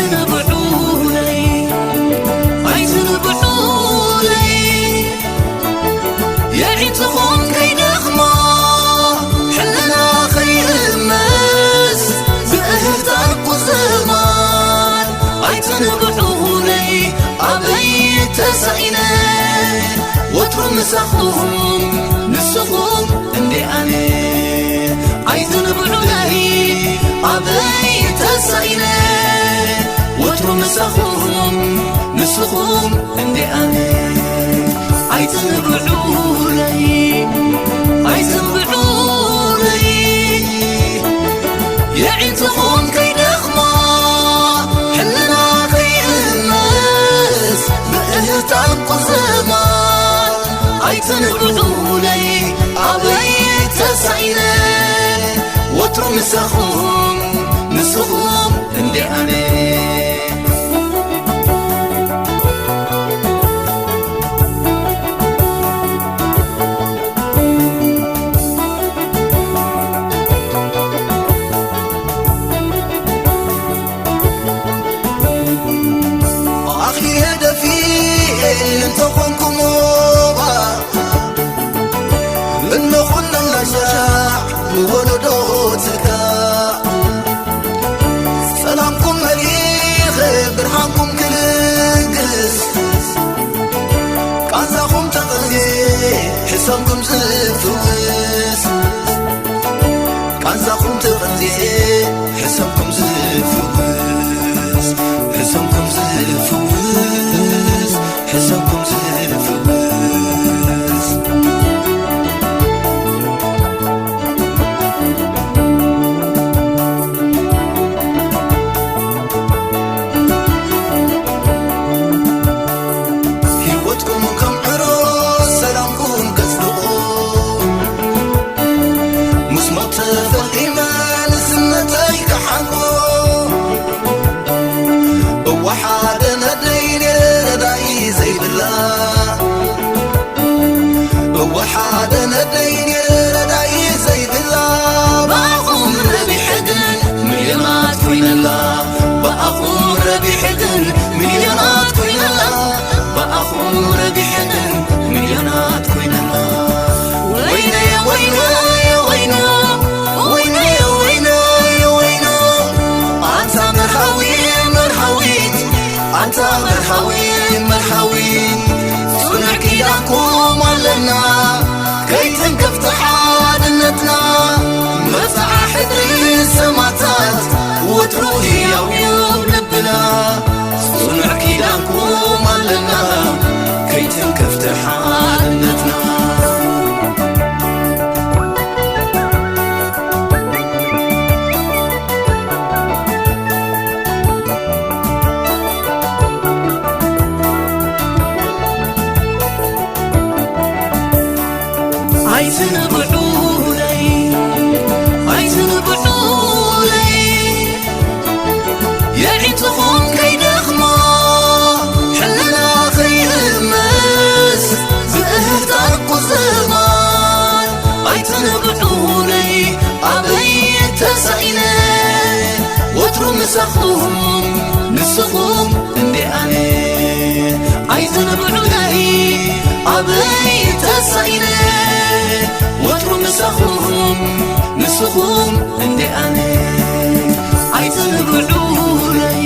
ኣይትንብዑለይ፣ ኣይትንብዑለይ፣ የዒንትኹም ከይደኽማ፣ ሕልና ከይእመስ ብእህታን ቁዝማን። ኣይትንብዑለይ፣ ኣበይ ተሳኢነ፣ ወትሩ ምሳኹም፣ ንስኹም እንዴ ኣነ። ኣይትንብዑለይ፣ ኣበይ ተሳኢነ፣ ወትሩ ምሳኹም፣ ንስኹም እንዴ ኣነ። ኣይትንብዑለይ፣ ኣይትንብዑለይ፣ የዒንትኹም ከይደኽማ፣ ሕልና ከይእመስ ብእህታን ቁዝማን። ኣይትንብዑለይ፣ ኣበይ ተሳኢነ፣ ወትሩ ምሳኹም፣ ንስኹም እንዴ ኣነ። ኣኺለ ደፊኤ እንተኾንኩ ሞባ፣ እነኹን ነላሻዕ ብወለዶ ትካእ። ሰላምኩም መሊኸ ብርሃንኩም ክልግስ፣ ቃንዛኹም ተቐንዜ ሕሰምኩም ዝፍውስ። ቃንዛኹም ተቐንዜ ሕሰምኩም ዝፍውስ፣ ሕሰምኩም ዝፍውስ፣ ሕሰምኩም ዝፍውስ። ህይወትኩም ከም ዕሮ ሰላምኩም ከጽድቑ፣ ምስ ሞት ተፈሊመ ንስነተይ ክሓልፎ። እወ ሓደ ነደይ ነይረ ረዳኢ ዘይብላ፣ እወ ሓደ ነደይ ነይረ ረዳኢ ዘይብላ። ብኣኹም ረቢሐ ግን ሚልዮናት ኮይነላ፣ ብኣኹም ረቢሐ ግን ሚልዮናት ኮይነላ፣ ብኣኹም ረቢሐ ግን ሚልዮናት ኮይነላ። ወይነየ ወይነየ ወይኖ፣ ወይነየ ወይነየ ወይኖ፣ ኣንታ መርሃዊ መርሃዊት፣ ኣንታ መርሃዊ መርሃዊት፣ ጽኑዕ ኪዳንኩም ኣለና። ከይትንከፍቲ ሓድነትና፣ መብጽዓ ሕድሪ ሰማእታት ወትሩ ህያው እዩ ልብና። ጽኑዕ ኪዳንኩም ኣለና፣ ከይትንከፍቲ ሓድነትና። ኣይትንብዑለይ፣ ኣይትንብዑለይ፣ የዒንትኹም ከይደኽማ፣ ሕልና ከይእመስ ብእህታን ቁዝማን። ኣይትንብዑለይ፣ ኣበይ ተሳኢነ፣ ወትሩ ምሳኹም፣ ንስኹም እንዴ ኣነ። ኣይትንብዑለይ፣ ኣበይ ተሳኢነ፣ ወትሩ ምሳኹም፣ ንስኹም እንዴ ኣነ። ኣይትንብዑለይ፣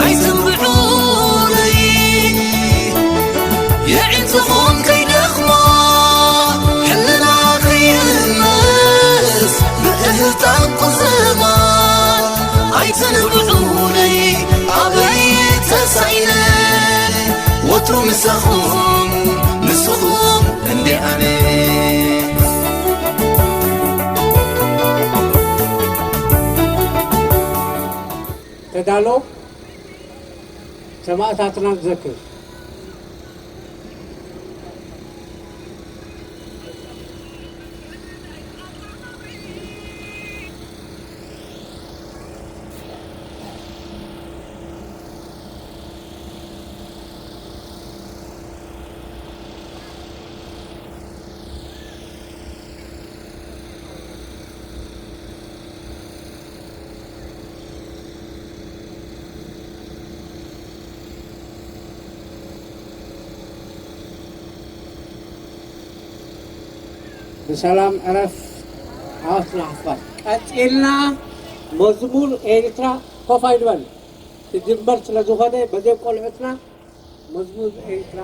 ኣይትንብዑለይ፣ የዒንትኹም ከይደኽማ፣ ሕልና ከይእመስ ብእህታን ቁዝማን። ኣይትንብዑለይ፣ ኣበይ ተሳኢነ፣ ወትሩ ምሳኹም፣ ንስኹም እንዴ ኣነ። ተዳሎ ሰማእታትና ንዘክር። ብሰላም ዕረፍ ዓወትና ሓፋሽ። ቀጺልና መዝሙር ኤርትራ ኮፍ ኣይንበል ክጅመር ስለ ዝኾነ በዘም ቆልዑትና መዝሙር ኤርትራ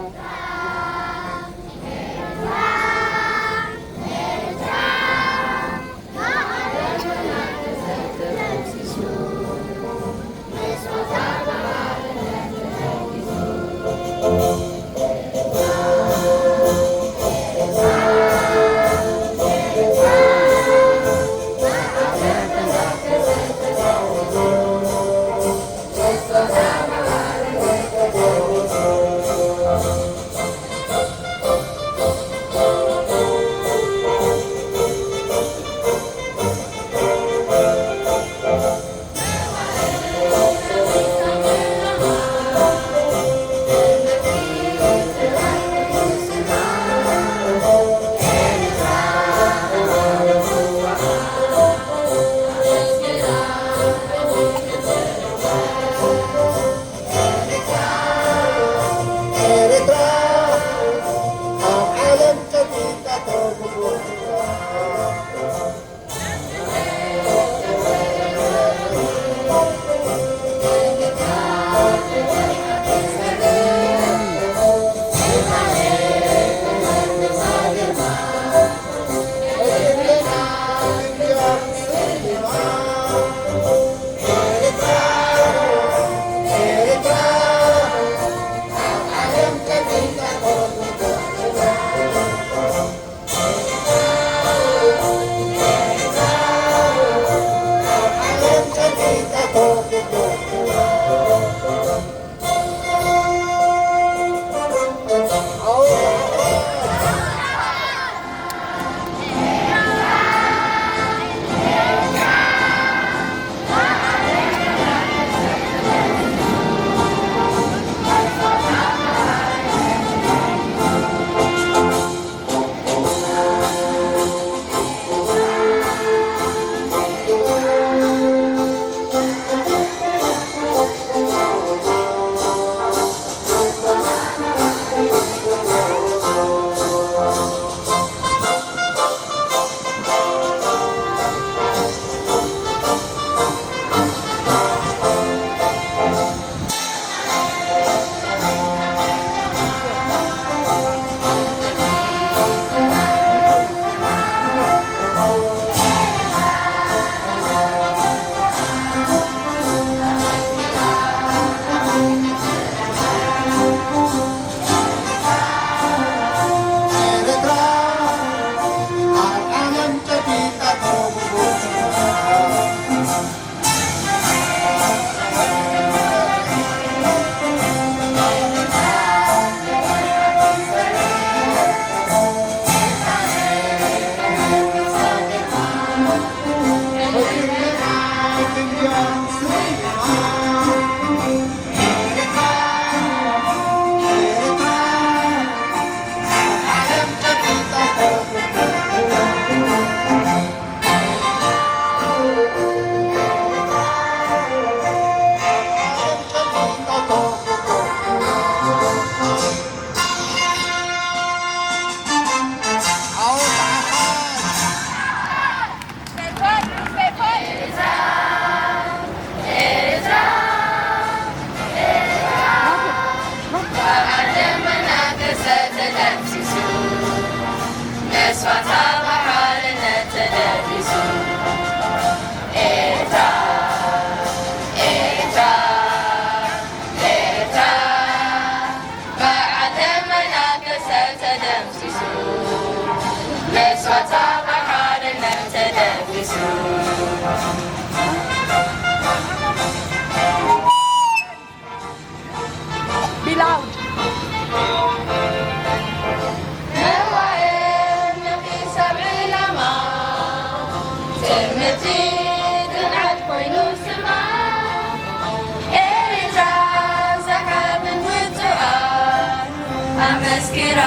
መስኪራ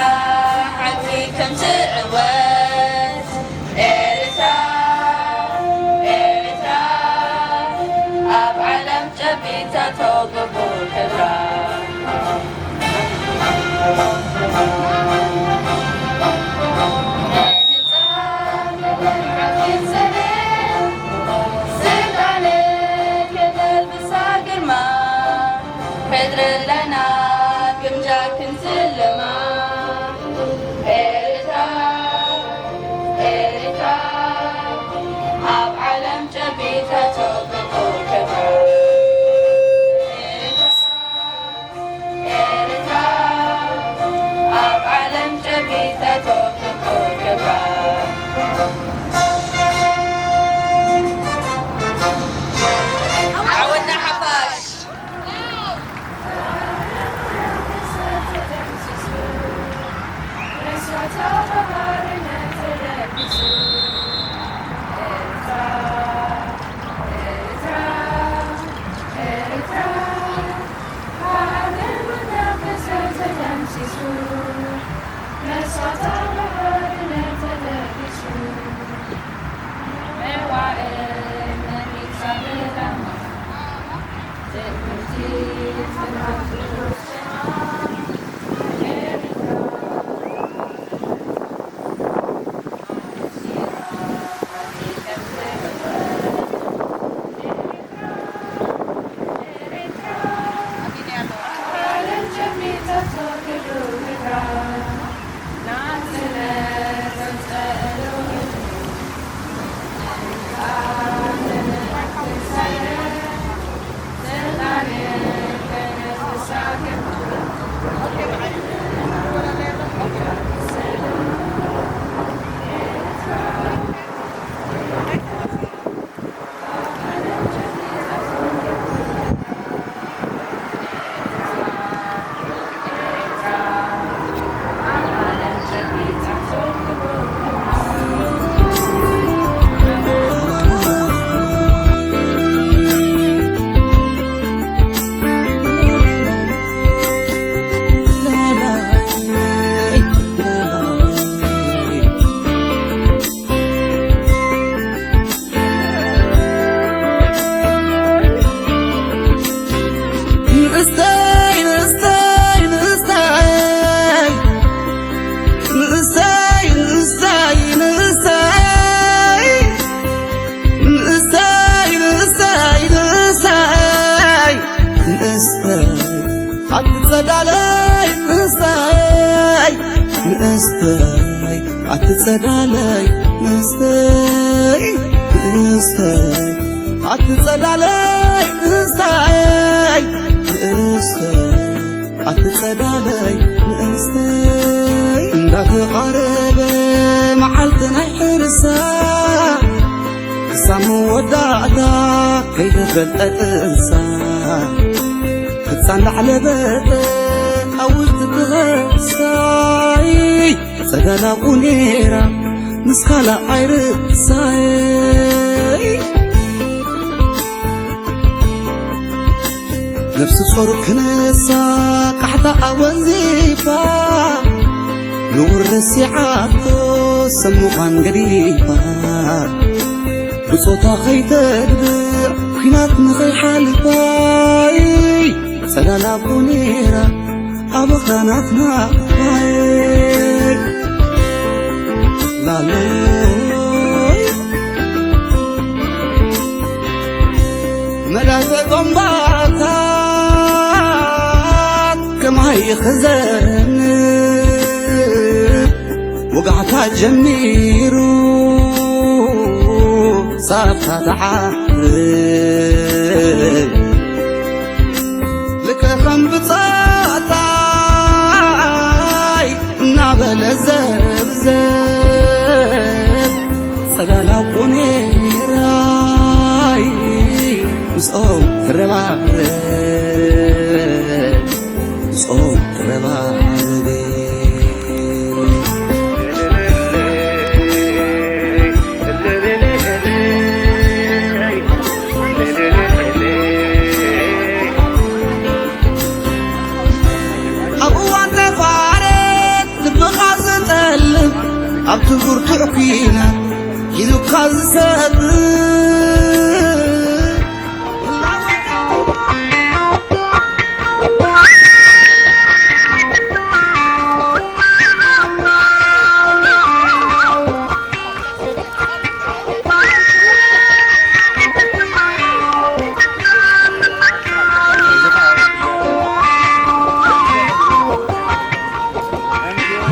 ሓቂ ከም ትዕወት ኤርትራ፣ ኤርትራ ኣብ ዓለም ጨቢጣቶ ግቡእ ክብራ። ስልጣነ ክብር ብሳ ግርማ፣ ከድረለና ግምጃ ክንስልማ። ኤርትራ፣ ኤርትራ፣ ኣብ ዓለም ጨቢጣቶ ግቡእ ክብራ። ኤርትራ፣ ኤርትራ፣ ኣብ ዓለም ጨቢጣቶ ግቡእ ክብራ። ዓወትና ሓፋሽ! ንእሰይ ንእሰይ ንእሰይ ንእሰይ ንእሰይ ንእሰይ ንእሰይ ንእሰይ ንእሰይ ንእሰይ ኣትጸዳለይ ንእሰይ ንእሰይ ኣትጸዳለይ ንእሰይ ንእሰይ ኣትጸዳለይ ንእሰይ ንእሰይ ኣትጸዳለይ ንእሰይ እንዳተቓረበ መዓልቲ ናይ ሕርሳ ክሳብ መወዳእታ ከይተፈልጠ ጥንሳ ህጻን ላዕለበጠ ኣውርት ትኸሳይ ጸዳላ ቁኔራ ምስ ካልኣይ ርእሳይ ነፍሲ ጾር ክነሳ ቃሕታ ኣወንዚፋ ንውር ረሲዓቶ ሰሙዃን ገዲፋ ብጾታ ኸይተድብዕ ኲናት ንኸይሓልፋይ ጸላላ ቁኔራ ኣበኽራናትና ላሎይ መላተ ቆምባታት ከማይ ይኽዘን ወጋሕታ ጀሚሩ ሳፍታ ተዓርብ ልከ ከም ብጻታይ እናበለ ዘብዘብ ጸዳላ ቁኔራይ ምስኦም ትረባረብ ምስኦም ትረባረብ ኣብ እዋን ተፋረ እቲ ብርቱዕ ኲናት ሒዙካ ዝሰብር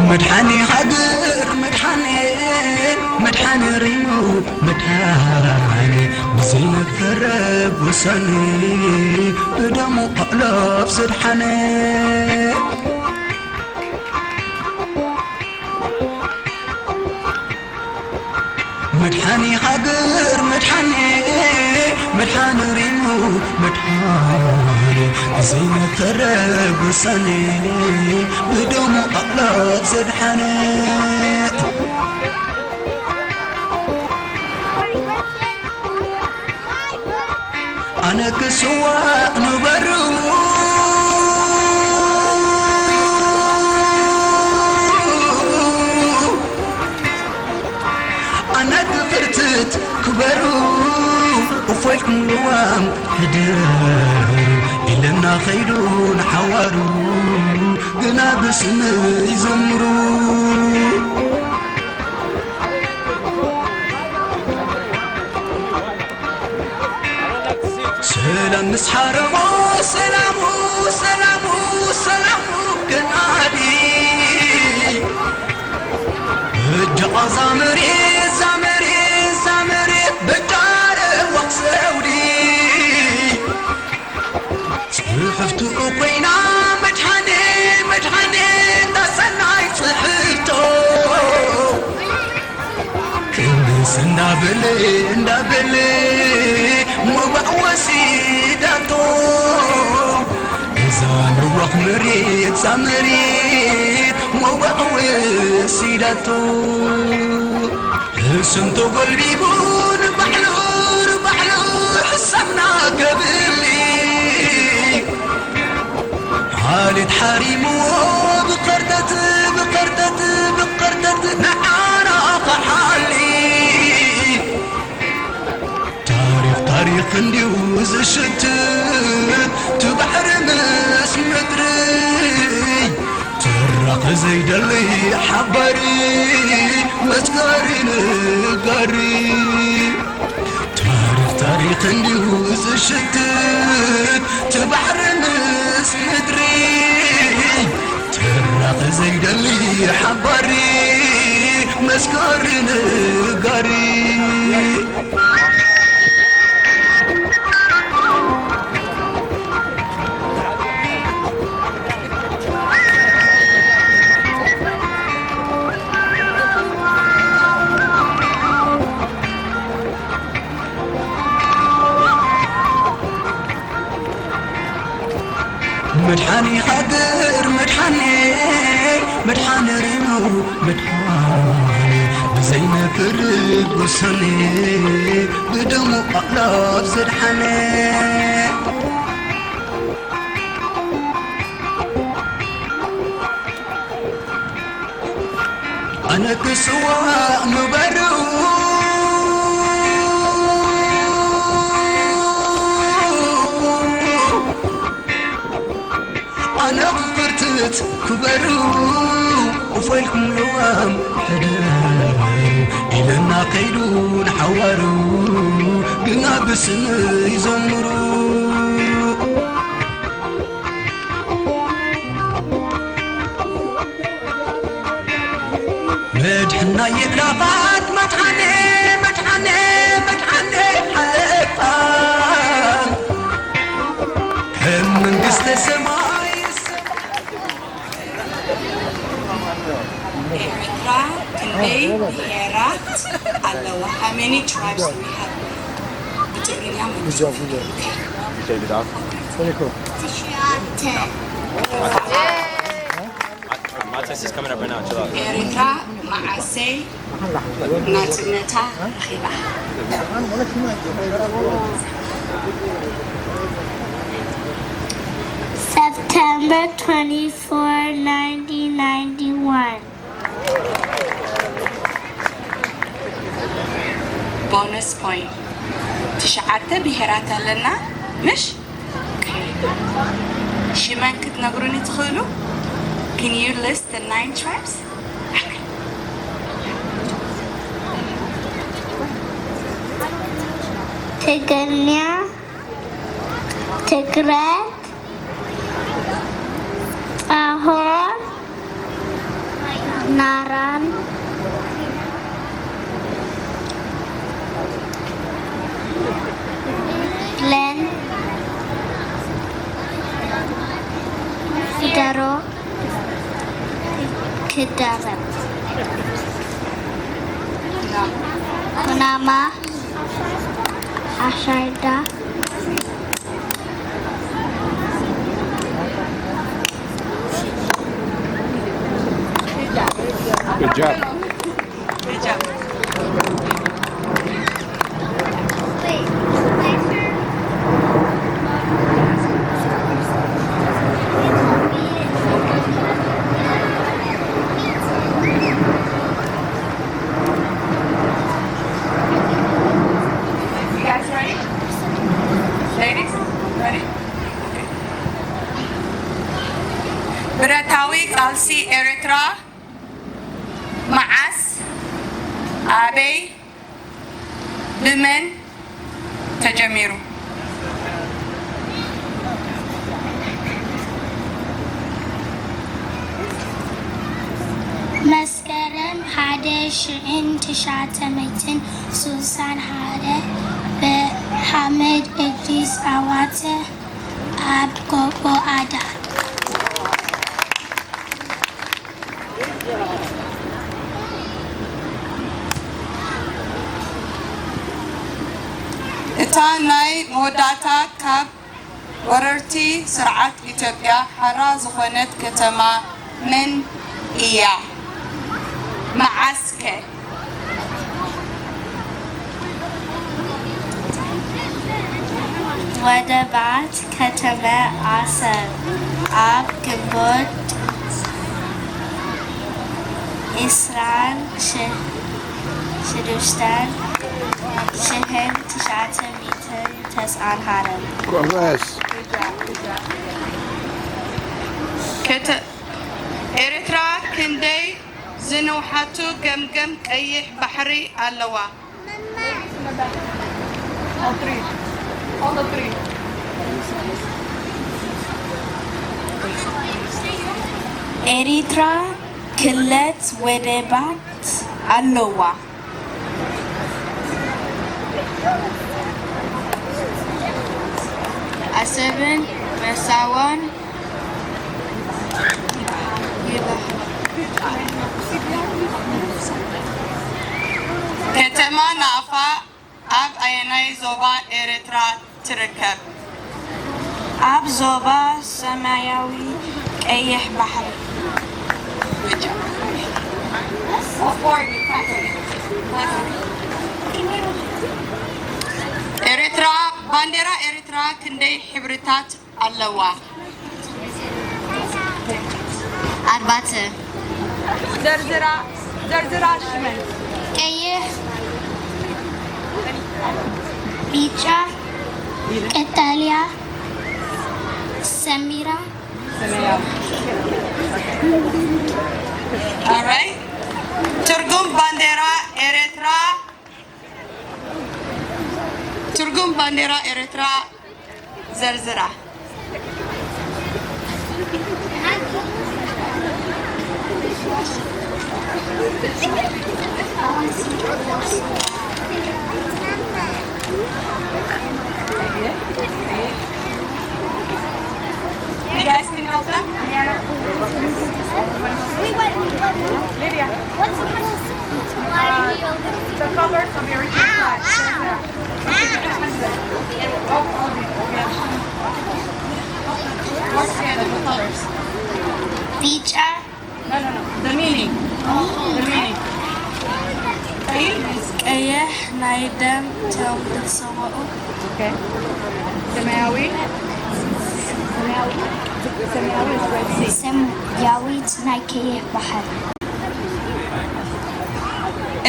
መድሓኒ ሃገር መድሓኒ መድሓኒ ሪሙ መድሓኒ ብዘይነፈረ ውሳኔ ብደሙ ኣእላፍ ዘድሓነ መድሓኒ ሃገር መድሓኒ መድሓኒ ሪሙ መድሓኒ ዘይነፈረ ውሳኔ ብደሙ ኣእላፍ ዘድሓነ ኣነ ክስዋእ ንበሩ ኣነ ክፍርትት ክበሩ እፎይ ክምልዋም ሕደሩ ኢለና ኸይዱ ንሓዋሩ ግና ብስመይ ዘምሩ ሰላም ምስ ሓረሞ ሰላሙ ሰላሙ ሰላሙ ከናዲ እጃ ዛመሬት ዛመሬት ዛመሬት በጃረ ወክሰውዲ ጽሕፍቱ ኮይና መድሓኔ መድሓኔ እንዳሰናይ ጽሕፍቶ ክንስ እንዳበለ እንዳበለ ሞባእ ወሲዳቶ እዛ ንዋኽ መሬት እዛ መሬት ሞባእ ወሲዳቶ ሕሱም ተጎልቢቡ ንባዕሉ ንባዕሉ ሕሳብና ከብል ሓልዮት ሓሪምዎ ብኸርተት ብኸርተት ብኸርተት ንዓና ክሓሊ ታሪኽ ታሪኽ እንድዩ ዝሽትት ትባሕሪ ምስ ምድሪ ትራኸ ዘይደሊ ሓባሪ መስጋሪ ነጋሪ ታሪኽ ታሪኽ እንድዩ ዝሽትት ትባሕሪ ምስ ምድሪ ትራኸ ዘይደሊ ሓባሪ መስጋሪ ነጋሪ መድሓኒ ሃገር መድሓኒ መድሓኒ ሪሙ መድሓኒ ብዘይነፍር ውሳኔ ብደሙ ኣእላፍ ዘድሓነ ኣነ ክስዋእ ምበሩ ኣነ ክፍርትት ክበሩ እፎይ ኢልኩም ልዋም ሕደሩ ኢለና ከይዱ ንሓዋሩ ግና ብስመይ ዘምሩ መድሕና የድላኻት መድሓኔ መድሓኔ መድሓኔ ሓለፋ ከም መንግስተ ሰማይ ኤርትራ ክንደይ ብሄራት ኣለዋ? How many tribes do we have? ብትግርኛ መልሱ። ትሽዓተ። My test is coming up right now. Chill out. ኤርትራ መዓሰይ ናጽነታ ረኺባ? September twenty-four, nineteen ninety-one. ቦነስ ፖይንት። ትሽዓተ ብሄራት ኣለና፣ ምሽ? ሽመን ክትነግሩኒ ትኽእሉ? Can you list the nine tribes? ትግርኛ፣ ትግረት፣ ጣሆን፣ ናራን፣ ለን፣ ደሮ፣ ክዳረም፣ ኩናማ፣ ኣሻይዳ። Good job. You guys ready? Ladies, ready? ብረታዊ ቃልሲ ኤርትራ መዓስ፣ ኣበይ፣ ብመን ተጀሚሩ? መስከረም ሓደ ሽሕን ትሽዓተ ሚእትን ስሳን ሓደ ብሓመድ እድሪስ ኣዋተ ኣብ ጎቦ ኣዳ። እታ ናይ መወዳእታ ካብ ወረርቲ ስርዓት ኢትዮጵያ ሓራ ዝኾነት ከተማ መን እያ? መዓስከ? ወደባት ከተማ ዓሰብ ኣብ ግንቦት ዒስራን ሽዱሽተን ሽሕን ትሽዓተ ሚእትን ተጻንሃረ። ጎበዝ። ኤርትራ ክንደይ ዝንውሓቱ ገምገም ቀይሕ ባሕሪ ኣለዋ? ኤሪትራ ክለት ወደባት ኣለዋ። ኣሰብን መርሳዋን ይበሃሉ። ከተማ ናቕፋ ኣብ ኣየናይ ዞባ ኤርትራ ትርከብ? ኣብ ዞባ ሰማያዊ ቀይሕ ባሕሪ። ኤርትራ፣ ባንዴራ ኤርትራ ክንደይ ሕብርታት ኣለዋ? ኣርባዕተ። ዘርዝራ፣ ዘርዝራ ሽመን። ቀይሕ፣ ቢጫ፣ ቀጠልያ፣ ሰሚራ። Alright። ትርጉም ባንዴራ ኤርትራ፣ ትርጉም ባንዴራ ኤርትራ ዘርዝራ። You guys can help them? Lydia. What's the colors of your flag? ቢጫ፣ ቀይሕ ናይ ደም እቶም ዝተሰውኡ። ሰማያዊ። ሰማያዊት ናይ ቀይሕ ባሕሪ።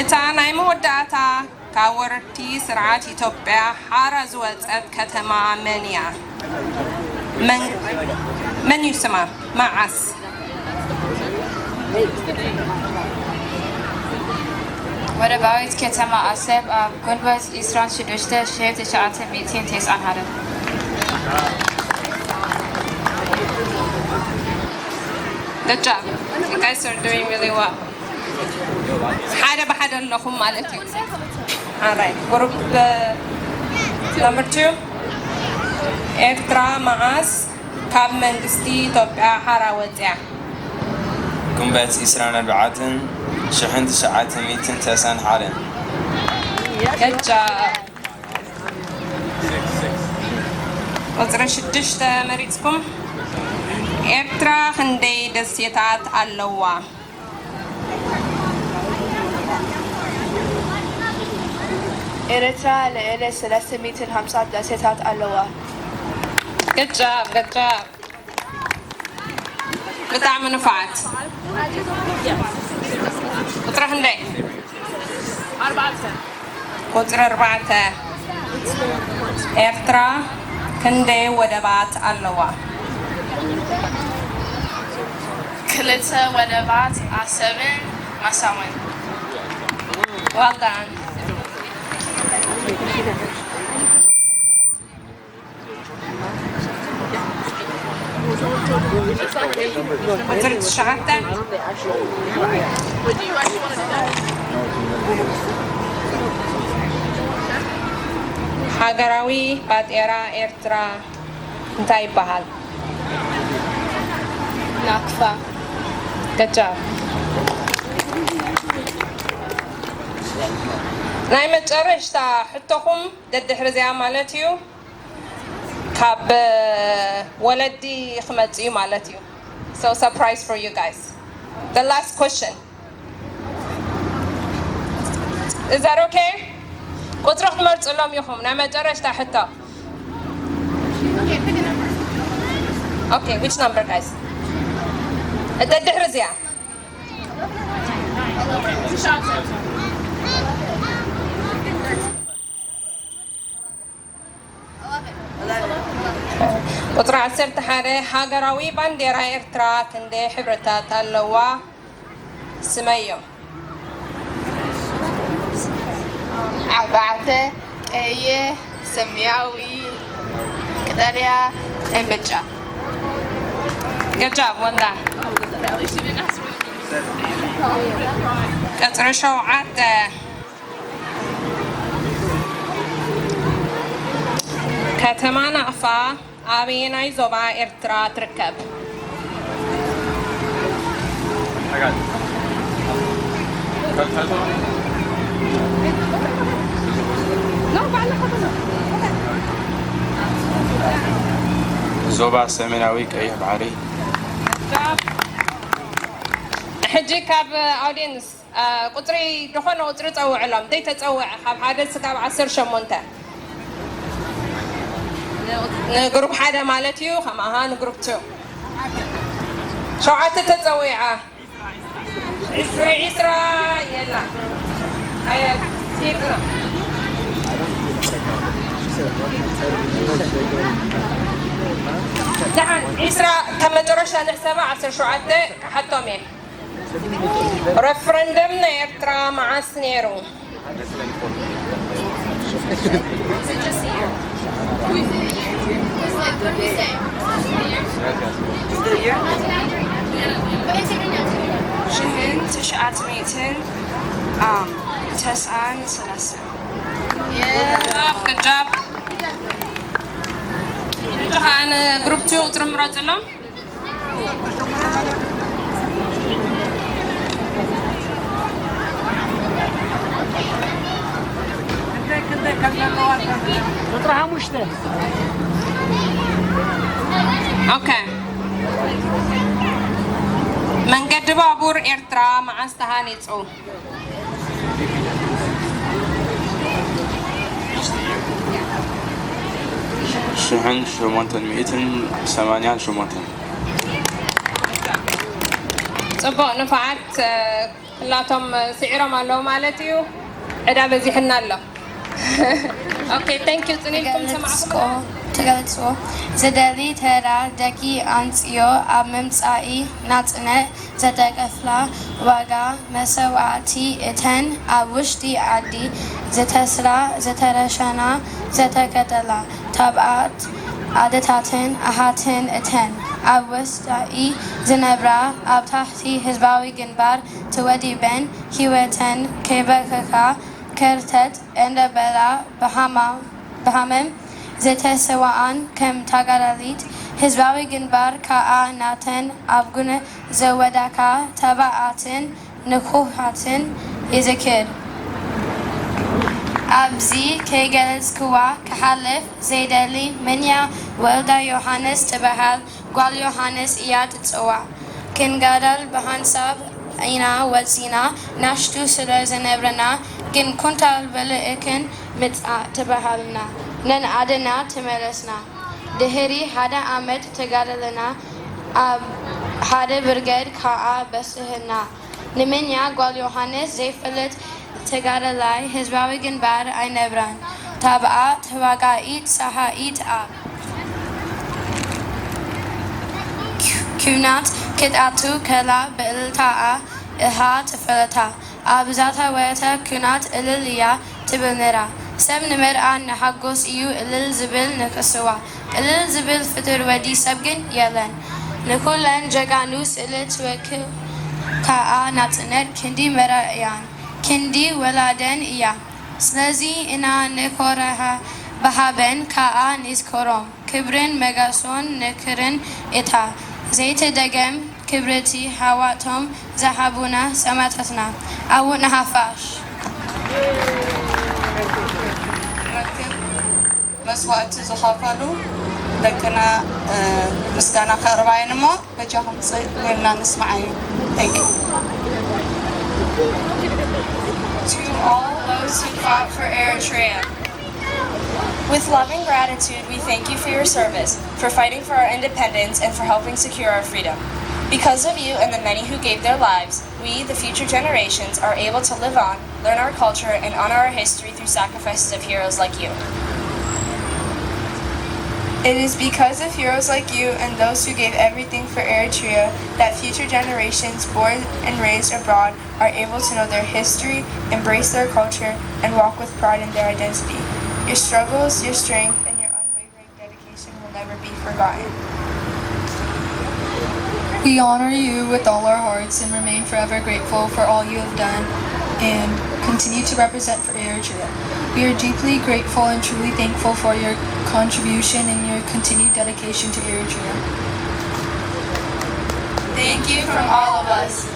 እታ ናይ መወዳእታ ካብ ወረርቲ ስርዓት ኢትዮጵያ ሓራ ዝወጸት ከተማ መን እያ? መን፣ መን እዩ ስማ? መዓስ? ወደባዊት ከተማ ኣሰብ ኣብ ጉንበት ዕስራን ሽዱሽተ ሺሕ ትሽዓተ ሚእትን ተስዓን ሓደ። Good job. You guys are doing really well. ሓደ ብሓደ ኣለኹም ማለት እዩ። Alright. Group number two. ኤርትራ መዓስ ካብ መንግስቲ ኢትዮጵያ ሓራ ወጽያ? ጉንበት ዕስራን ኣርባዕተን ሽሕን ትሽዓተ ሚእትን ተስዓን ሓደን። Good job. ቁጽሪ ሽዱሽተ መሪጽኩም። ኤርትራ ክንደይ ደሴታት ኣለዋ? ኤርትራ ልዕሊ ሰለስተ ሚእትን ሓምሳ ደሴታት ኣለዋ። Good job, good job. ብጣዕሚ ንፉዓት። ቁጽሪ ክንደይ? ቁጽሪ ኣርባዕተ። ኤርትራ ክንደይ ወደባት ኣለዋ? ክልተ ወደባት፣ ኣሰብን ማሳወን። Well done. ቁጽሪ ትሽዓተ። ሃገራዊ ባጤራ ኤርትራ እንታይ ይበሃል? ናክፋ። Good job. ናይ መጨረሽታ ሕቶኹም ደድሕሪ እዚኣ ማለት እዩ። ካብ ወለዲ ክመጽእ እዩ ማለት እዩ። So surprise for you guys. The last question. Is that okay? ቁጽሪ ክትመርጽሎም ኢኹም። ናይ መጨረሽታ ሕቶ። Okay, which number, guys? እተ ድሕሪ እዚኣ። ቁጽሪ ዓሰርተ ሓደ። ሃገራዊ ባንዴራ ኤርትራ ክንደይ ሕብርታት ኣለዋ? ስመዮም። ኣርባዕተ፣ ቀይሕ፣ ሰማያዊ፣ ቀጠልያ፣ ናይ ብጫ። Good job, well done. ቁጽሪ ሸውዓተ። ከተማ ናቕፋ ኣበየናይ ዞባ ኤርትራ ትርከብ? ዞባ ሰሜናዊ ቀይሕ ባሕሪ። ሕጂ ካብ ኣውድየንስ ቁጽሪ፣ ዝኾነ ቁጽሪ ጸውዕሎም። ዘይተጸውዐ ካብ ሓደ እስካብ ዓሰርተ ሸሞንተ ንግሩፕ ሓደ ማለት እዩ። ከማኻ ንግሩፕ ቱ ሸውዓተ ተጸዊዓ። ዕስራ፣ ዕስራ የላ። ኣየ፣ ይቅረ። ደሓን፣ ዕስራ ካብ መጨረሻ ንሕሰባ፣ ዓሰርተ ሸውዓተ ክሓቶም እየ። ረፍረንደም ናይ ኤርትራ መዓስ ነይሩ? ሽሕን ትሽዓት ሚእትን ተስዓን ሰላሳን። Good job. ሕጂ ከዓ ንግሩፕ ቱ ቁፅሪ ምረፅሎም። ቁፅሪ ሓሙሽተ። ኦኬ። መንገዲ ባቡር ኤርትራ መዓስ ተሃኒጹ? ሽሕን ሸሞንተን ሚእትን ሰማንያን ሸሞንተን። ጽቡቕ ንፉዓት፣ ኩላቶም ስዒሮም ኣለዉ ማለት እዩ። ዕዳ በዚሕና ኣሎ። ኦኬ፣ thank you። ጽን ኢልኩም ሰማዕኩም። ትገልጽዎ ዝደሊ ተራ ደቂ ኣንጽዮ ኣብ መምጻኢ ናጽነት ዘተከፍላ ዋጋ መሰዋእቲ እተን ኣብ ውሽጢ ዓዲ ዝተስራ ዝተረሸና ዝተከተላ ተባዓት ኣደታትን ኣሓትን እተን ኣብ ወጻኢ ዝነብራ ኣብ ታሕቲ ህዝባዊ ግንባር ተወዲበን ህይወተን ከይበከካ ከርተት እንደበላ ብሃመም ዝተሰዋኣን ከም ታጋዳሊት ህዝባዊ ግንባር ከኣ ናተን ኣብ ጉነ ዘወዳካ ተባኣትን ንኩሃትን ይዝክር። ኣብዚ ከይገለጽክዋ ክሓልፍ ዘይደሊ መንያ ወልዳ ዮሃንስ ትበሃል ጓል ዮሃንስ እያ ትጽዋዕ። ክንጋደል ብሓንሳብ ኢና ወጺና፣ ናሽቱ ስለ ዝነብርና ግን ኩንታል ብልእክን ምጻእ ተባሃልና ነንኣድና ተመለስና። ድሕሪ ሓደ ዓመት ተጋደልና ኣብ ሓደ ብርገድ ከኣ በስህና። ንመንያ ጓል ዮሃንስ ዘይፈልጥ ተጋዳላይ ህዝባዊ ግንባር ኣይነብራን። ታብኣ ተዋጋኢት ሰሓኢት ኣብ ኲናት ክትኣቱ ከላ ብእልልታኣ እኻ ተፈለታ። ኣብ ዛተወተ ኲናት እልል እያ ትብል ነይራ። ሰብ ንመርዓ ንሓጎስ እዩ እልል ዝብል ንክስዋ። እልል ዝብል ፍጡር ወዲ ሰብ ግን የለን። ንኩለን ጀጋኑ ስእሊ ትወክል ከኣ ናጽነት ክንዲ መራእያን ክንዲ ወላደን እያ። ስለዚ ኢና ንኮረሃ ብሃበን ከኣ ንዝክሮም። ክብርን መጋሶን ንክርን እታ ዘይትደገም ክብርቲ ሃዋቶም ዝሃቡና ሰማእታትና። ኣቡነ ሓፋሽ። መስዋእቲ ዝኸፈሉ ደቅና ምስጋና ከቕርባ እየን እሞ በጃኹም ጽእ ኢልና ንስምዓዮ። Thank you. To all those who fought for Eritrea. With love and gratitude, we thank you for your service, for fighting for our independence, and for helping secure our freedom. Because of you and the many who gave their lives, we, the future generations, are able to live on, learn our culture, and honor our history through sacrifices of heroes like you. It is because of heroes like you and those who gave everything for Eritrea that future generations born and raised abroad are able to know their history, embrace their culture, and walk with pride in their identity. Your struggles, your strength, and your unwavering dedication will never be forgotten. We honor you with all our hearts and remain forever grateful for all you have done and continue to represent for Eritrea. We are deeply grateful and truly thankful for your contribution and your continued dedication to Eritrea. Thank you from all of us.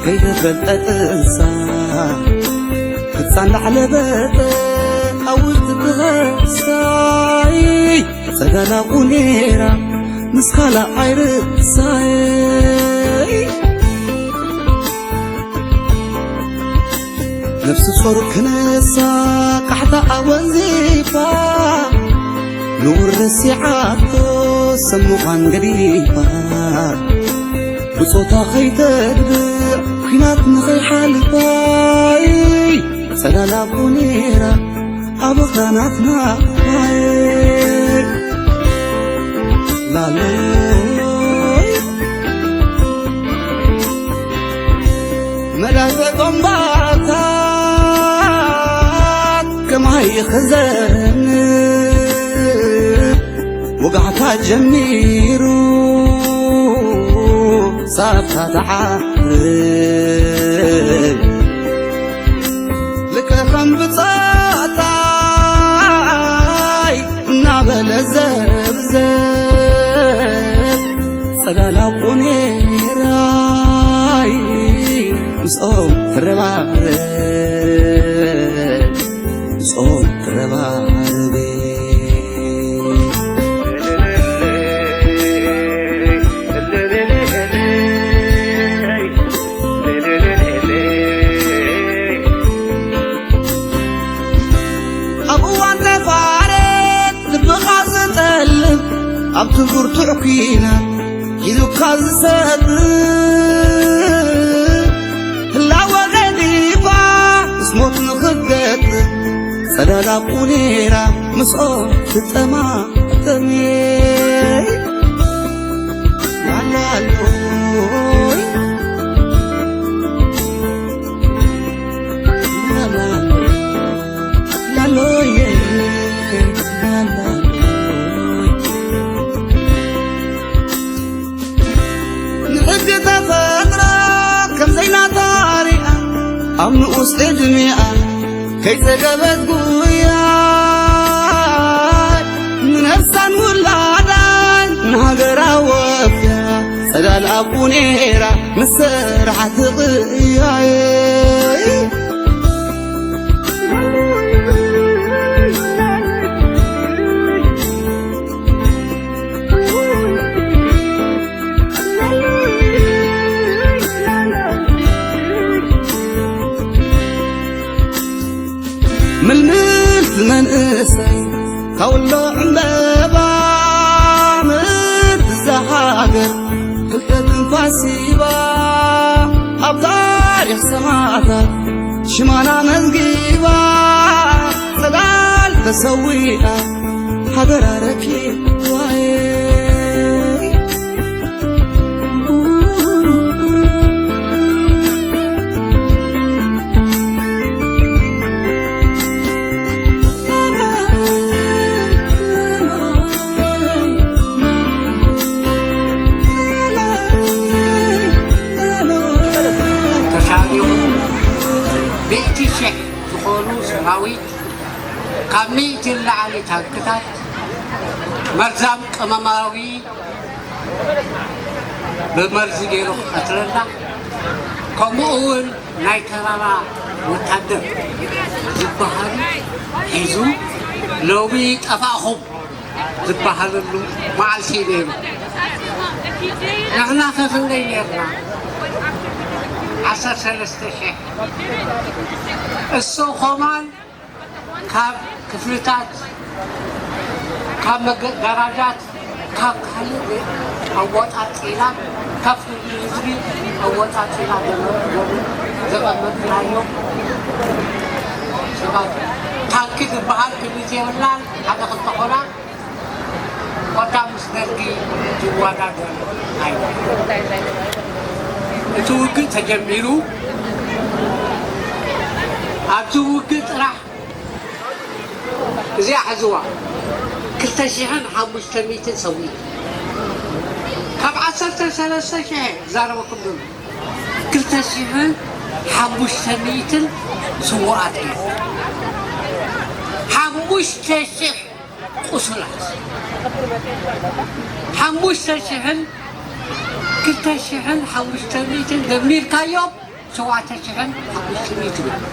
ከይተፈልጠ ጥንሳ፣ ህፃን ላዕለበጠ ኣውርት ብኸሳይ፣ ጸዳላ ቁኔራ ምስ ካልኣይ ርእሳይ። ነፍሲ ጾር ክነሳ ቃሕታ ኣወንዚፋ፣ ንውር ረሲዓቶ ሰብ ምዃን ገዲፋ። ብጾታ ከይተግብእ ኲናት ንኸይሓልፋይ፣ ጸላላ ቁኔራ ኣብ ኣኽራናትና ፋይ። ላሎይ መላዘ ጎንባታት ከማይ ይኽዘን፣ ወጋሕታ ጀሚሩ ሳብታ ተዓርብ። ልክዕ ከም ብጻታይ እናበለ ዘብዘብ፣ ጸዳላ ቁኔራይ ምስኦም ትረባረብ፣ ምስኦም ትረባረብ። ኣብ እዋን ተፋረድ ልብኻ ዝጠልብ፣ ኣብቲ ብርቱዕ ኲናት ሒዙካ ዝሰጥም፣ ህላወ ገዲፋ ምስ ሞት ንኽትገጥም፣ ጸዳላ ቁኔራ ምስኦም ትጠማጠም። ላላሎይ፣ ላላሎይ፣ ላሎይ። ንሕጊ ተፈጥሮ ከም ዘይናታ ሪኣ፣ ኣብ ንኡስ ዕድሚኣ ከይጸገበት ጉያ፣ ንነፍሳን ውላዳን ንሃገራ ወፍያ፣ ጸዳል ኣቡ ኔራ ንስራሕ ትቕያየ። ምልምልቲ መንእሰይ ካውሎ ዕምበባ፣ ምእንቲ እዛ ሃገር ክልተ ትንፋስ ሂባ፣ ኣብ ታሪኽ ሰማዕታት ሽማና መዝጊባ፣ ጸዳል ተሰዊኣ ሃገራ ረኪባየ። ተሻሪኹ ሚእቲ ሽሕ ዝኾኑ ሰራዊት፣ ካብ ሚእቲ ንላዕሊ ታንክታት፣ መርዛም ቀመማዊ ብመርዚ ገይሩ ክቐትለና፣ ከምኡ እውን ናይ ተራራ ወታደር ዝበሃሉ ሒዙ ሎሚ ጠፋእኹም ዝበሃለሉ መዓልቲ እዩ ነይሩ። ንሕና ከ ክንደይ ነርና? ዓሰርተ ሰለስተ ሽሕ። እሱ ኸማን ካብ ክፍልታት፣ ካብ መገ-፣ ጋራጃት፣ ካብ ካልእ ኣወጻጺና፣ ካብ ህዝቢ ኣወጻጺና ዘመ-፣ ዘመ-፣ ዘቐመጥናዮም ሰባት፣ ታንኪ ዝበሃል ክሊ ዘይብላን ሓደ ክልተ ኾና፣ ኮታ ምስ ደርጊ ዝወዳደር ኣይነበረን። እቲ ውግእ ተጀሚሩ፣ ኣብዚ ውግእ ጥራሕ እዚኣ ሕዝዋ፣ ክልተ ሽሕን ሓሙሽተ ሚእትን ሰዊኡ። ካብ ዓሰርተ ሰለስተ ሽሕ ዛረበኩም ዘሎ፣ ክልተ ሽሕን ሓሙሽተ ሚእትን ስዉኣት እዩ። ሓሙሽተ ሽሕ ቁሱላት። ሓሙሽተ ሽሕን ክልተ ሽሕን ሓሙሽተ ሚእትን ደሚርካዮም፣ ሸውዓተ ሽሕን ሓሙሽተ ሚእትን እዮም።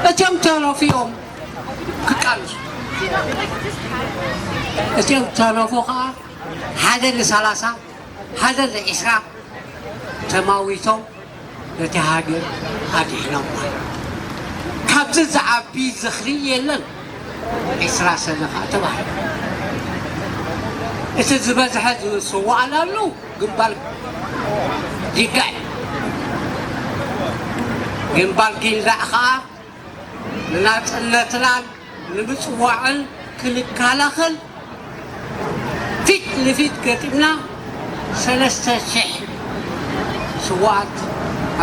እቶም ተረፉ እዮም ክቃለሱ። እቶም ተረፉ ከዓ ሓደ ንሰላሳ ሓደ ንዒስራ ተማዊቶም ነቲ ሃገር ኣድሒኖም። ካብዚ ዝዓቢ ዝኽሪ የለን። ዒስራ ሰነ ከዓ ተባሂሉ። እቲ ዝበዝሐ ዝስዋኣላሉ ግንባር ጊልዳዕ እዩ። ግንባር ጊልዳዕ ከዓ ንናጽነትናን ንምጽዋዕን ክንከላኸል ፊት ንፊት ገጢምና ሰለስተ ሽሕ ስዋኣት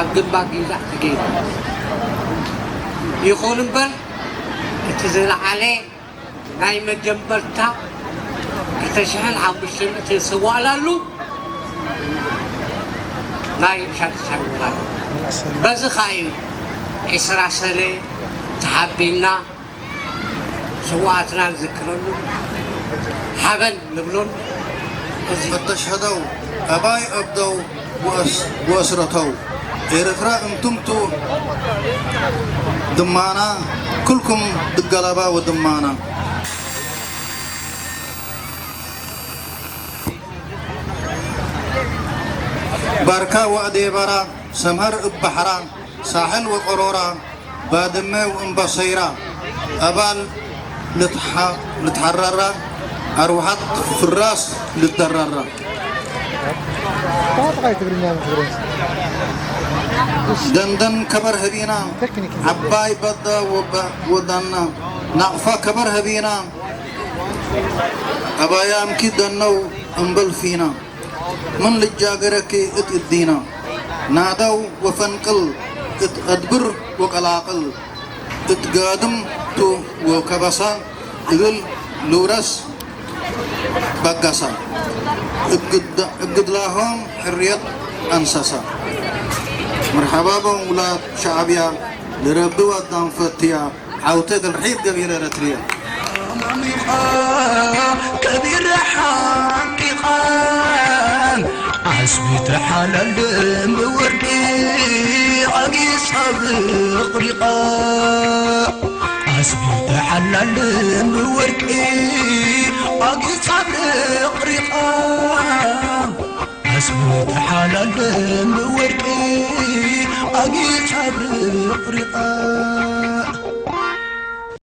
ኣብ ግንባር ጊልዳዕ ተገይሩ። ይኹን እምበር እቲ ዝለዓለ ናይ መጀመርታ ክልተ ሽሕን ሓሙሽተ ሚእትን ዝስዋኣላሉ ናይ ሻድሻይ ወራር። በዚ ከዓ እዩ ዒስራ ሰነ ተሓቢንና ስዋኣትና ንዝክረሉ ሓበን ንብሎን። እዚ ፈተሽሀደው ኣባይ ኣብደው ወእስረተው ኤርትራ እንቱምቱ ድማና ኩልኩም ድገለባ ወድማና ባርካ ወእዴበራ ሰምሀር እብ ባሕራ ሳሕል ወቀሮራ ባድመ ወእምባሰይራ ኣባል ልትሓራራ ኣርዋሓት ፍራስ ልደራራ። ደንደን ከበር ህቢና ዓባይ በዳ ወዳና ናቕፋ ከበር ህቢና ኣባያምኪ ደነው እምበል ፊና ምን ልጃገረኪ እት እዲና ናደው ወፈንቅል እት አድብር ወቀላቅል እት ጋድም ቱ ወከበሳ እግል ልውረስ በገሳ እግድላሆም ሕርየት አንሰሳ። መርሐባቦም ውላድ ሸዓብያ ልረቢ ወዳም ፈትያ ዓውተ እግል ርሒብ ገቢለ ኤረትርየ። ከቢር ሓቂቓ ዓስቢ ተሓላልም ብወርቂ ኣጊጻ ብቕሪቓ ዓስቢ ተሓላልም ብወርቂ ኣጊጻ ብቕሪቓ ዓስቢ ተሓላልም ብወርቂ ኣጊጻ ብቕሪቓ